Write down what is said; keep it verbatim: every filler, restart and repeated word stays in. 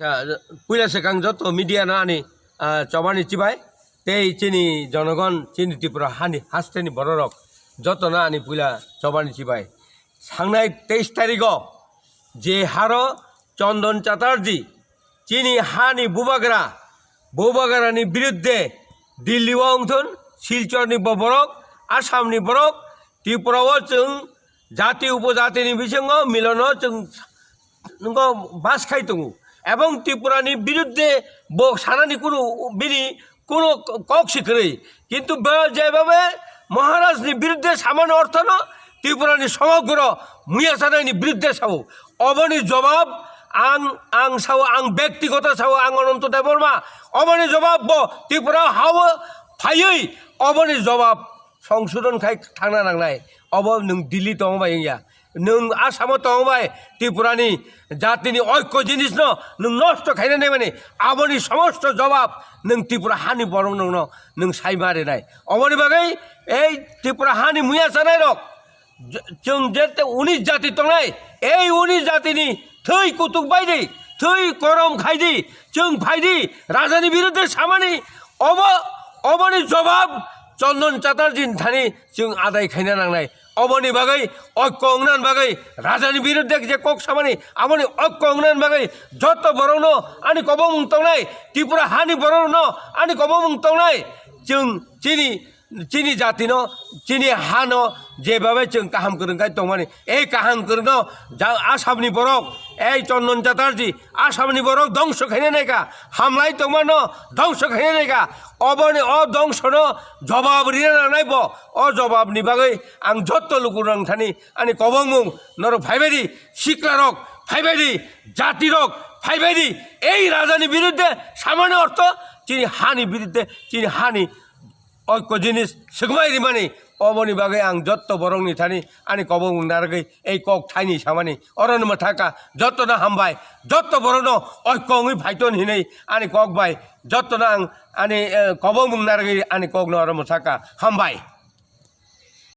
Ah, puila swkang joto media no ani, ah, chobani chibai, tei chini jonogon, chini Tripura hani hasteni bororok jotono ani puila chobani chibai. Sangnai teis tarigo je haro Chondon Chatterjee chini hani bubagra, bubagrani birudde Delhi o wngthun, Silchorni bo borok, Assamni borok, Tripura o chwng jati upojatini bisingo milono chwng nungo bas khai tongo. Ebong Tripurani birudde bo sanani kunu bini kunu kok si kwrwi. Kintu bo jebhabe Maharajni birudde samani orthono Tripurani somogro muya sanaini birudde sao. Oboni jobab ang, ang sao, ang bektigoto sao, ang Ananto Debbarma. Oboni jobab bo Tripura hao phaiwi oboni jobab songsodon khai thangna nangnai. Obo nwng Delhi tongbai wngya. Nwng Asamo tongbai Tripurani jatini oikko jinisno nwng nosto khaina naimani, aboni somosto jobab nwng Tripura hani borok nwngno nwng sai ma rinai. Oboni bagwi ei Tripura hani muya chanairok, j-, chwng jete unis jati tongnai, ei unis jatini thwi kutuk baidi, thwi korom khaidi, chwng phaidi, rajani birudde samani, obo, oboni jobab Chondon Chatterjee ni thani chwng adai khaina nangnai. Oboni bagwi oikko wngna bagwi rajani birudde je kok samani, aboni oikko wngna bagwi joto borokno ani kobongmung tongnai, Tripura hani borokno ani kobongmung tongnai. Chwng chini, chini jatino, chini hano jebabe chwng kaham kwrwng khai tongmani, ei kaham kwrwngno ja-, Assamni borok, ei Chondon Chatterjee, Assamni borok dongso khaina naikha, hamlai tongmano dongso khaina naikha. Oboni o dongsono jobab rina nangnai bo. O jobabni bagwi ang jotto lukurok thani ani kobongmung norok phaibaidi, siklarok phaibaidi, jatirok phaibaidi, ei rajani birudde samani ortho chini hani birudde, chini hani oikko jinis swkmai rimani. Oboni bagwi ang jotto borokni thani ani kobongmung narwgwi ei kok thaini samani. Orono mwthaka, jottono hambai, jotto borokno oikko wngwi phaiton hinwi ani kok bai jottono ang ani, eh, kobongmung narwgwi ani kokno oro mwthaka. Hambai.